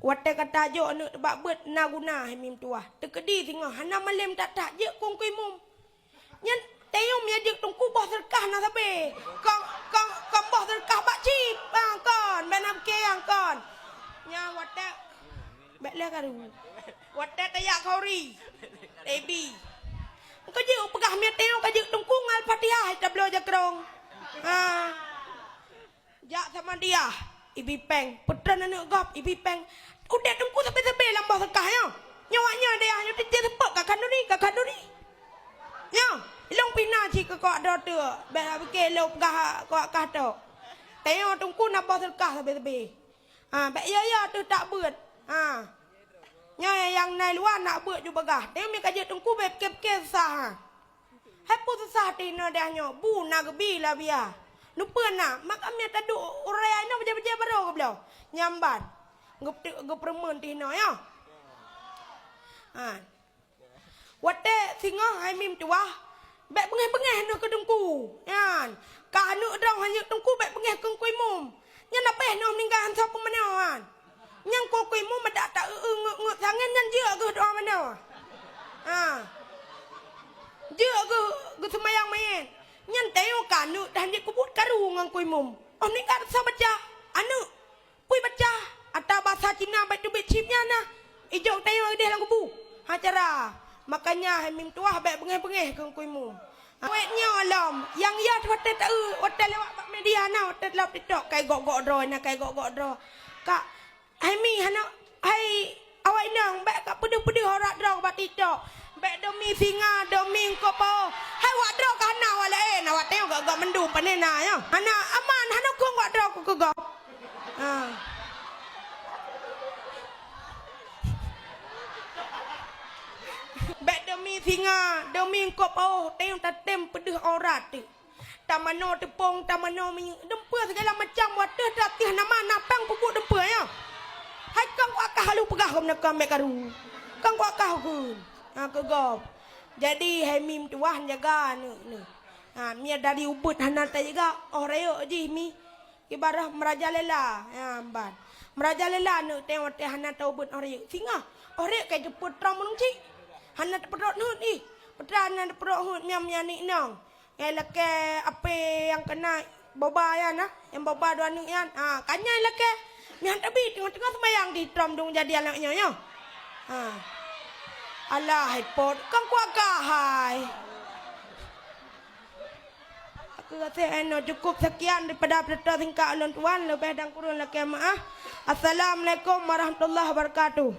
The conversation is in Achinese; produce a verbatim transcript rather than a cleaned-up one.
Watée ka tajok aneuk bak beuet na guna hai mim tuwah. Teukeudi singoh hana malem that-that jeuet keu Teungku Imum. Nyan tayong mia jeuet Teungku boh seudeukah na sabe. Kon, kon, kon boh seudeukah bak cit. Bang kon, bèk na pike nyang kon. Nyan watée bèk lé karu. Watée tajak khauri. Tebi. Engkau jeuet peugah mia tayong ka jeuet Teungku ngon Al-Fatihah tabloe jakrong. Ha. Jak Samadiyah, ibi péng. Peutreun aneuk gob, ibi péng. Udeb Teungku sabe-sabe lam boh seudeukah nyoe. Nyoe awak nyoe dayah nyoe teutie seupôt ka khanduri, ka khanduri. Nyoe, ilong pih na cit keu kawak droe teuk. Bèk pike lôn peugah kawak kah tok. Tayong Teungku na boh seudeukah sabe-sabe. Ha, bèk yo-yo teuh tak beuet. Ha. Nyoe nyang na luwa nak beuet ju bagah. Tayong mia ka jeuet Teungku bèk pike-pike sah. Ha. Hai peue susah teuh inoe deh nyoe, bu na geubi lam biya. Nupeue na, maka mia taduek urai inoe bajèe-bajèe barô geubloe. Nyan ban. Geupe-, geupeureumeun teuh inoe, nyoe. Ha. Watée singoh hai mim tuwah, bèk beungéh-beungéh neuh keu Teungku. Nyan. Ka aneuk droe hana jeuet Teungku bèk beungéh keu Teungku Imum. Nyan abéh neuh meuninggai han soe peumanoe nyan. Nyan Teungku Imum meudak ta-eu-eu ngeut-ngeut sangén nyan jeuet geuh doa manoe. Ha. Jeuet geuh geuseumayang manyét. Nyan tayong ka aneuk dan jeuet keubuet karu ngon Teungku Imum. Oh meuninggai soe baca? Aneuk. Peue baca? Ata basa Cina bak teubiet chip nyan na. Ijok tayong ideh lam kubu. Ha cara. Makanya hai mim tuwah bèk beungéh-beungéh keu Teungku Imum. Awét nyoe lom, nyang yah watée ta-eu, watée lewat bak media na, watée lewat TikTok, kai gok-gok droe na, kai gok-gok droe. Kak, hai mi hana, hai awak inong, bèk ka peudeuh-peudeuh aurat droe bak TikTok. Bèk demi singa, demi eungkôt paoh. Hai wak droe ka hana awak laén, awak tengok gok-gok mendum pane na nyoe. Hana aman, hana kong wak droe ku keu gob. Ha. Bèk demi singa, demi eungkôt paoh, teuh tatem peudeuh aurat teuh. Tamanoe teupông, tamanoe minyeuk, deumpeu sigala macam, watèe tateuh nama napang peubuet deumpeu nyoe. Hai kang kuakah lôn peugah gobnyan kang bèk karu. Kang kuakah ukeuen. Ha, keu gob. Jadi, hai mi meutuwah jaga aneuk neuh. Ha, mia dari ubeut hana tajaga, oh rayeuk jih mi. Ibarat meurajalela, nyan ban. Meurajalela aneuk teuh watèe hana taubeut oh rayeuk. Singoh, oh rayeuk ka jeuet peutrok meunong cit. Hana teupeudok heuet ih. Peue hana teupeudok heuet miang-miang aneuk inong. Nyang lakèe apé nyang keuna boba nyan na, nyang boba dua aneuk nyan. Ha, ka nyan lakèe. Nyan tabi teungoh-teungoh seumayang di trom dong jadi aneuk nyoe nyoe. Ha. Alah, hai pot, kang kuagah hai. Aku rasa eno cukup sekian daripada cerita singkat ulun tuan, lebih dan kurang lakèe maaf. Assalamualaikum warahmatullahi wabarakatuh.